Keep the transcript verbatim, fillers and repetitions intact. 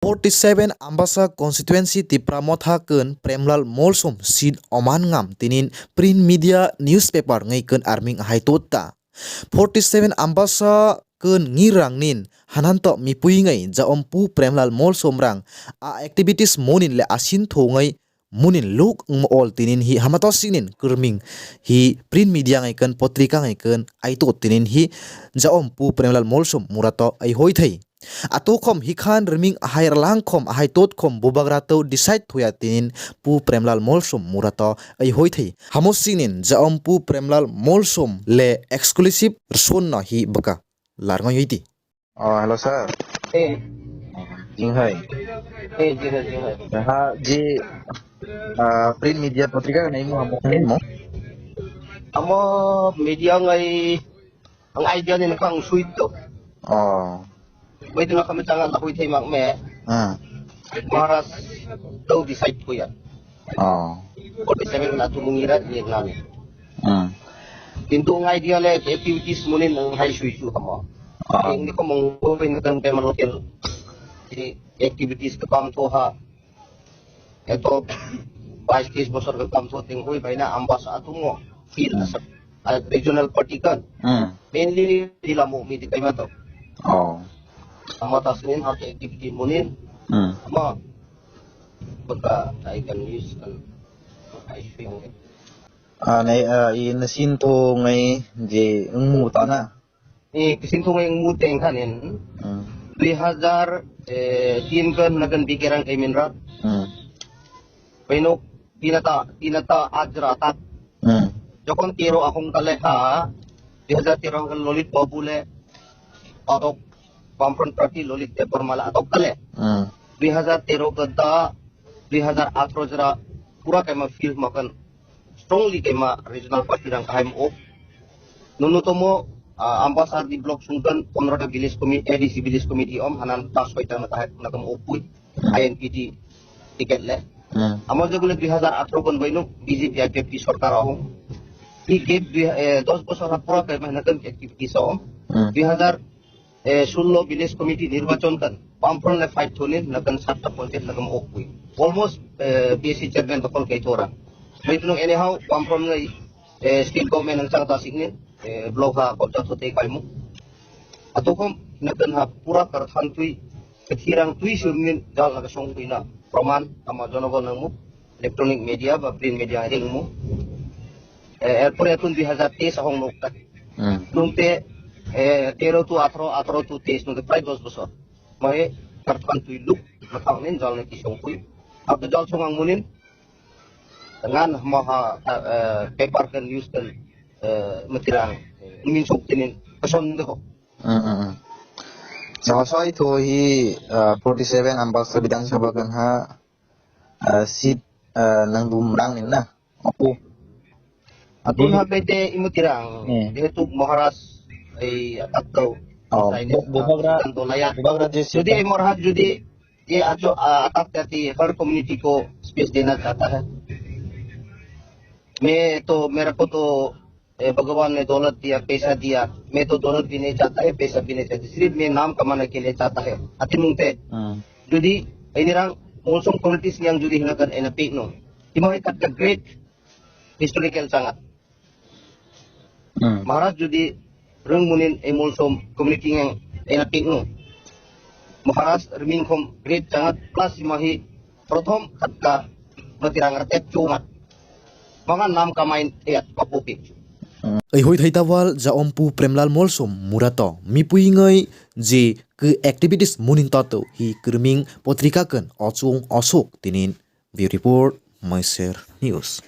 forty seven Ambasa constituency Tipra Motha kun Premlal Molsom seat Oman ngam tinin print media newspaper ngai kun arming hai tot ta. Forty seven Ambasa kun ngirang nin hananto mipui ngai jaom pu Premlal Molsom rang a activities monin le asin thongai munin luk wngmo ol tinin hi hamato sinin kwrwming hi print media ngai kun potrika ngai kun aito tinin hi jaom pu Premlal Molsom murato ai hoi thai. Atokhom hikhan riming ahai ralangkhom ahai totkhom bubagra to decide thoya tinin pu Premlal Molsom murato ai hoi thai. Hamo sinin jaom pu Premlal Molsom le exclusive rson no hi bwka larngoi di. Oh, hello sir. Eh, Jing hai. Eh, jing hai, jing hai. Ha, ji, ah, print media patrika nai mo hamo mo. Amo media ngai ang idea ni nang sui to. Oh. Bai tuna kami changa ta hui thai mak me. Ah. Maharaj to decide ko ya. Oh. Forty seven na tu mungira ni nani. Hmm. Kintu ang idea le activities munin nang hai sui su hamo. Ah. Ang ni ko mong ko bin kan pemang hotel. Jadi activities ke kam to ha. Eto bais tis bosor ke kam to ting hui bai na ambas atungo. Feel Hmm. asap. Ah, regional party kan. Hmm. Mainly di lamu mi di kai mato. Oh. Ama tasnin ha activity munin. Hmm. Ama baka ai kan news kan. Ai sui. Ah, nai, ah, i nasin to ngai je wngmu ta na? Eh, kisin to ngai wngmu teng khanin. Hmm. Dui hazar, eh, tin kan nagan bikerang emin rat. Hmm. Painok tinata, tinata ajra tat. Hmm. Jokon tero ahong kale ha, dui hazar tero kan Lolit Babu le, atok Bamfront Party Lolit Debbarma le atok kale. Hmm. Dui hazar tero ke da, dui hazar atro jera pura kaima field makan strongly kaima regional party rang kahai mo. Nunu tomo, ah, Ambasa di block sungkan pondro ta village committee, A D C village committee om hanan ta soita na kahai na kam opui, Hmm. I N P T ticket le. Hmm. Amo jogule dui hazar atro kon baino B J P I P F T sorkar ahong. He gave dui, eh, dos bosor ha pura kaima na kam activity so. Hmm. Dui hazar eh, sullo village committee nirbachon kan, Bamfront le fight thoni, nakan satta ponchayat nakan okpui. Almost, eh, P S C chairman dokol kai thora. Bai tunung anyhow, Bamfront ngai, eh, state government ang chang ta sikni, eh, block ha kobja thote kaimu. Atokom nakan ha pura karthan tui, kethirang tui sumnin jal naga song tui na. Proman, ama jonogon nangmu. Electronic media ba print media hai ringmo. Eh, erpore atun dui hazar teis ahong nokta. Hmm. Nungte, eh, tero tu atharo, atharo tu teis nungte prai dos bosor. Mai karthan tui luk, matang nin jal ne kisong pui. Abdo jal songang munin, ngan maha, eh, paper kan news kan, eh, matirang, min sok tinin, kason deko. Hmm, hmm, hmm. Sama soal itu hi, eh, forty seven Ambasa Bidang Sabha kan ha, ah, seat, ah, nang dum rang ni na. Opo. Atun ha bete imutirang, Hmm. Jehetu Maharaj ei atak tau. Oh, Saini bu-, bubagra, atak tau laya. Bubagra je Jodi seat ei Maharaj jodi ye ajo, ah, atak jati har community ko space dena chahta hai. Main to mera ko to ए, भगवान ने दौलत दिया, पैसा दिया, मैं तो दौलत भी नहीं चाहता है, पैसा भी नहीं चाहता, सिर्फ मैं नाम कमाने के लिए चाहता है। Ati mungte, Hmm. Jodi, ini rang, Molsom communities yang jodi hinakan ena pik no. Timo hai katta great historical changat. Hmm. Maharaj jodi rung munin ei Molsom community yang ena pik no. Maharaj riming khom great changat plus imahi Prothom khatka bati rang rtek chumat. Manga nam kamain yat papupi. Ei hoi thai tawal ja ompu Premlal Molsom murato mipui ngai je ke activities munin tato hi krming potrika kan ochung osok tinin. Bureau Report, Maiser News.